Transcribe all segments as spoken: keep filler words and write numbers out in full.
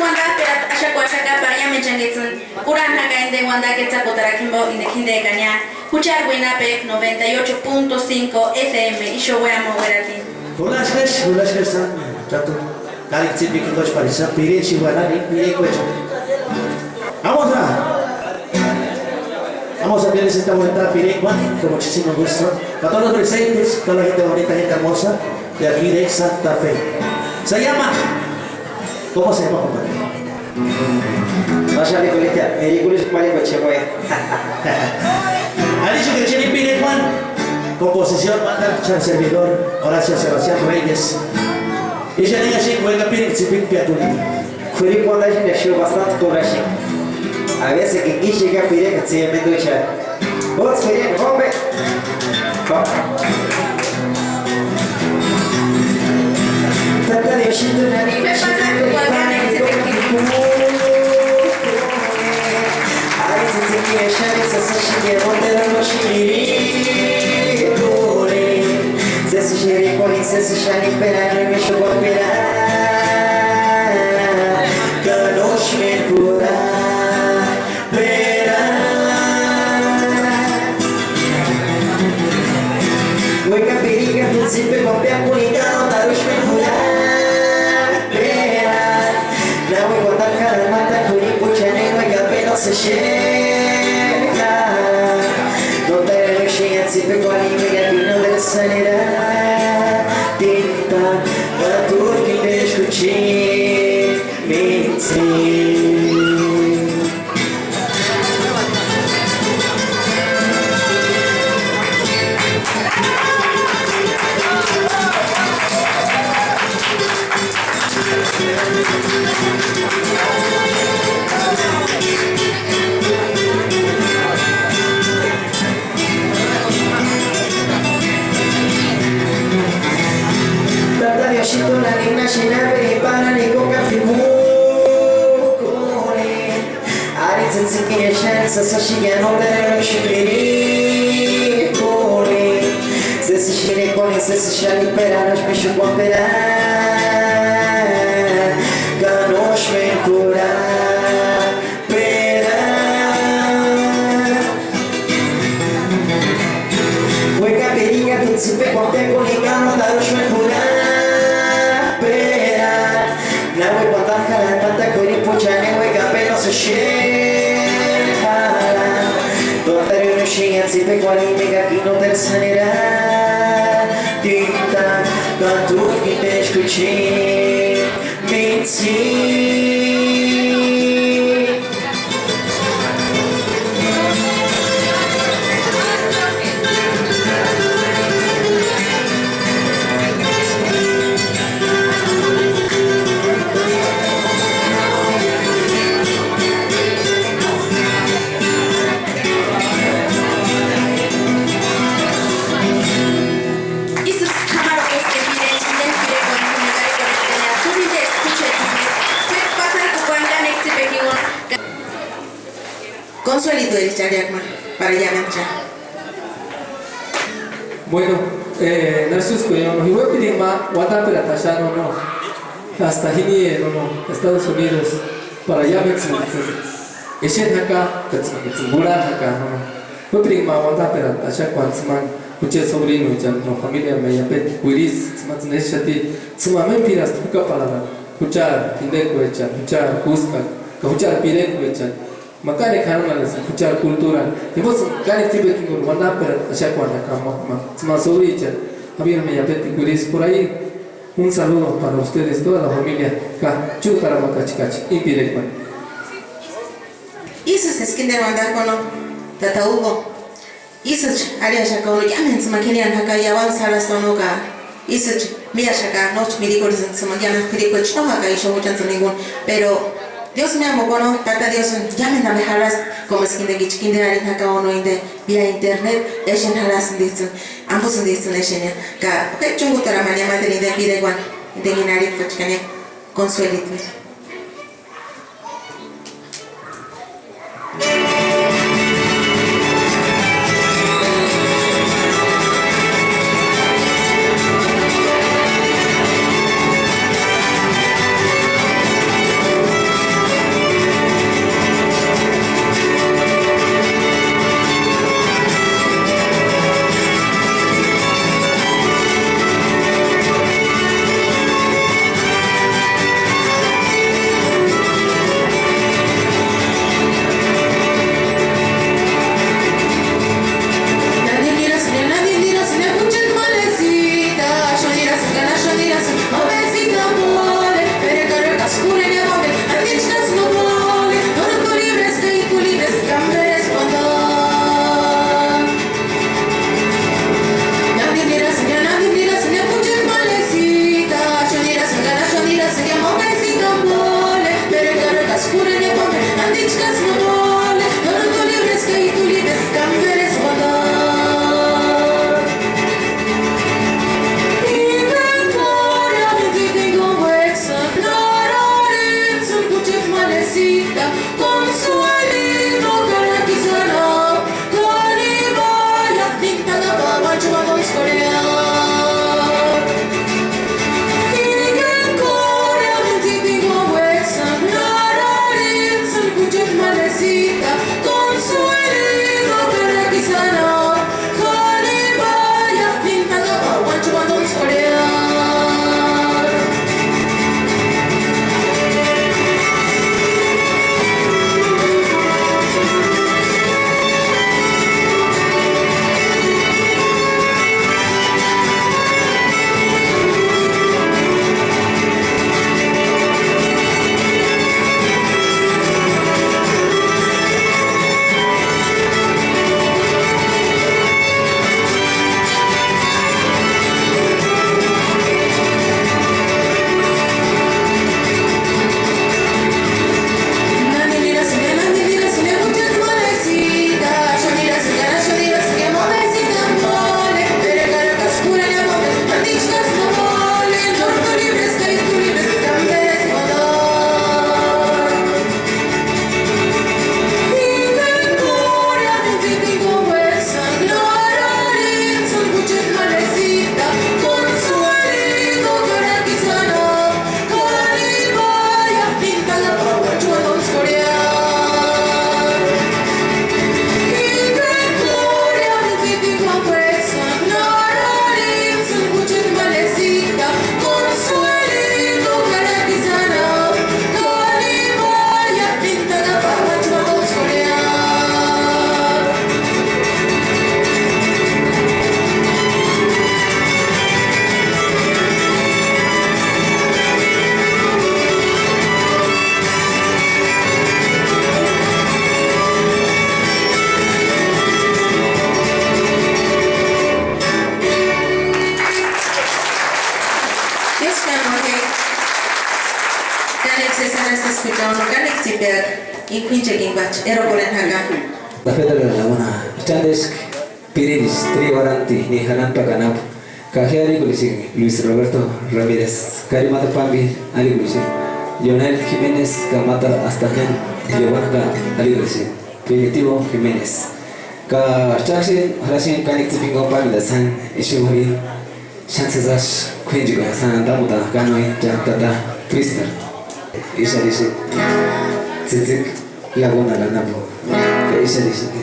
Uandajperata axakuaxaka para iámendu xáni itsïni. Kurhani jaka inde uandajki etsakutarakua jimbo inde jindekani. Juchari uinhapekua noventa y ocho punto cinco F M, ixu uéa amoueratini. Julaxkeshi, julaxkeshi sáni. Chájtu. Káriksï tsipikua jimbochi pari sáni pirexiuani, pirekua. Vamos a, vamos a felicitar a pirekua, como muchísimo gusto. Para todos los presentes, toda la gente bonita, gente hermosa de aquí de Santa Fe. Se llama ¿Cómo se llama, compadre? Máxani Coletia, Erikulis Mario Cochemoya. Alicia Cresceni Pinejuan, composición, banda, char servidor, Horacio Sebastián Reyes. Y ya diga así, huelga Pinek Zipik Piatuni. Felipe Ondashi me ayudó bastante con Rashi. A veces que quise que pide que se me ducha. Otsï k'ereni jómpe. Tata Diosïni nani. Ari tsïtsïki exani sasïxikeni nóteru no xirikuni. Sési xirikuni, sési xanipera, no mixukuapera. Ka nósï mekura. Pera. Uékani piringa tutsïpe papeakuni ka nótaruxpe jurapera. Náuekua takara mátakua k'uiripuechani uékani pénasï exeka. Nótaruxenha tsipekuarhini ka pino de sanera. Tinta ka turki pexkuchi. Mintsi. Tata Diosito, nani na xinape para ni koka pimukuni. Ari tsïtsïki exani sasïxikeni nóteru no xirikuni. Sési xirikuni, sési xanipera, no mixukuapera. Ka nósï mekura. Pera. Uékani piringa tutsïpe papeakuni ka nótaruxpe jurapera. Náuekua takara mátakua k'uiripuechani uékani pénasï exeka. Nótaruxenha tsipekuarhini ka pino de sanera. Tinta ka turki pexkuchi. Mintsi. Ísïksï k'amarhukusti pirecha, indeni pirekua, indeni pirekua, t'u minteri eskucheti, k'uéri pasarikukuani ka néktsïpekua jinguni. Consuelito, echa diákma, para ya vencha. Bueno, eh, narsusku, no, iuepiringa ma uandamperata xáni, no, no. Hasta jini, no, no, Estados Unidos, para ya ventsï, exeni jaka, ka tsï, ka tsï, kurhani jaka, no, no. Jupiringa ma uandamperata axakuani tsimani, jucheti sobrinochani, no, familia me yapeti kuirisï, tsimani exexati, tsimani mémpirasti jukaparhani, juchari p'indekuechani, juchari kúskani, ka juchari pirekuechani, ma kánekua jarhanharhasïnti juchari culturani, jimbosïni kánekua tsípekua jinguni uandamperata axakuani jaka ma, ma, tsimani sobrichani, familia me yapeti kuirisï, por ahí, un saludo para ustedes, toda la familia, ka, chúkuru ma kachekachi, íni pirekuani. Ísïksï eskinderi uandakua, no, tata Hugo. Ísïksï arhiaxaka, no, iámentsï ma k'ériani jaka, iauanksï jarhasti, no, ka ísïksï míaxaka, nóksï mirikorhesïnti tsimani, iámentsï k'uirikuecha no jaka ixu juchantsïni jinguni. Pero Dios míamokua, no, tata Diosïni iámendu ambe jarhasti, como eskinderi, eskinderi arhini jaka, no, inde vía internet, exeni jarhasïntits'ïni, ambusïntits'ïni exenia. Ka, jucheti chúngutaramani ma tiri inde pirekuani, inde jinguni arhitpechkani, Consuelito. Gracias, Juchauno, kánekua tsïpeaka, íni k'uínchekua impachi erokorheni jaka. Tafetarhu Labuna, chandesku piriristi tríju arhanti ni janhantpaka anapu, ka ji arhikurhixaka Luis Roberto Ramírez, Karimata Pambi arhikurhixaka, Leonel Jiménez ka mátaru Astafel Giovanna ka arhikurhixaka Primitivo Jiménez. Ka cháksïni jarhasïni kánekua tsïpini kómu pámintasï sáni ixu jurini. Xáni sési k'uínchekuani sáni antamuta ka no íni cha tata Cristo. Ísï arhixaka tsïtsïki Lagunarhu anapu. Ka ísï arhixaka.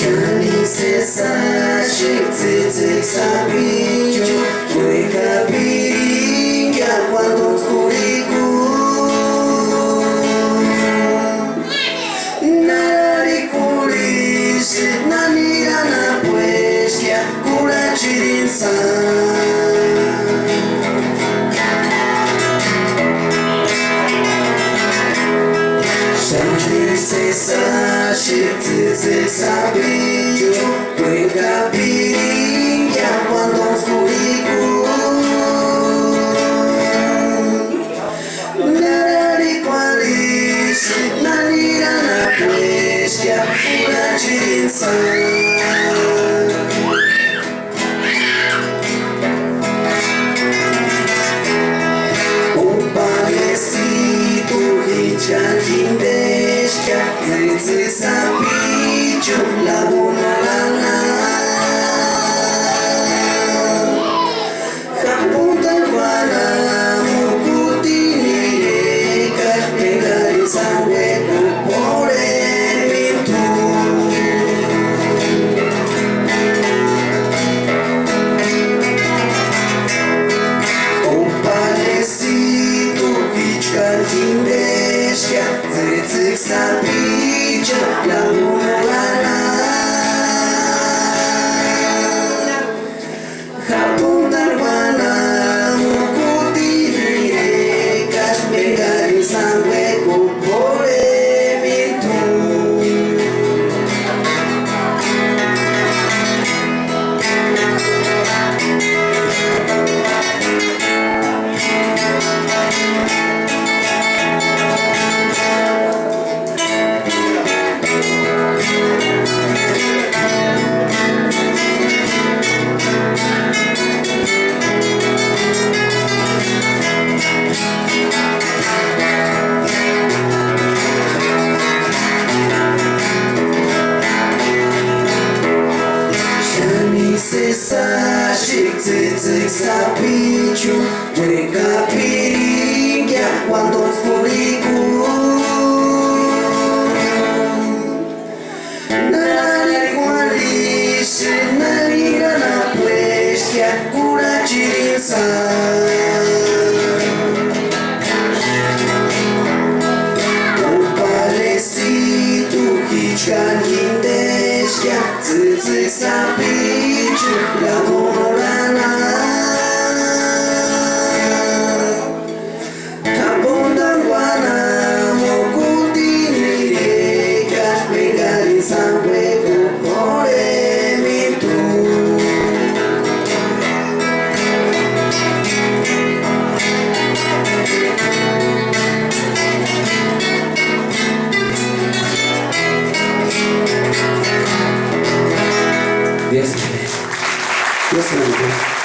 Xáni sési axika tsïtsïki sapichu, uérapiringia uantontskurhikuni. Nári arhikurhisï, nániri anapueskia kurhachirini sáni. Xáni sési axika tsïtsïki sapichu, uérapiringia uantontskurhikuni. Nári arhikurhisï, nániri anapueskia kurhachirini sáni. Un padrecitu jichkani jinteskia, tsïtsïki sapichu, Lagunarhu anapu. Japuntarhu anamu kutini irekaxati enkarini sáni uékupka p'orhemintu. Un padrecitu jichkani jinteskia, tsïtsïki sapichu, Lagunarhu anapu. Japuntarhu anamu kutini irekaxati enkarini sáni uékupka p'orhemintu. Xáni sési axika tsïtsïki sapichu, uérapiringia uantontskurhikuni. Nári arhikurhisï, nániri anapueskia kurhachirini sáni. Un padrecitu jichkani jinteskia, tsïtsïki sapichu, Lagunarhu anapu. Japuntarhu anamu kutini irekaxati enkarini sáni uékupka p'orhemintu. Dios te bendiga. Dios te bendiga.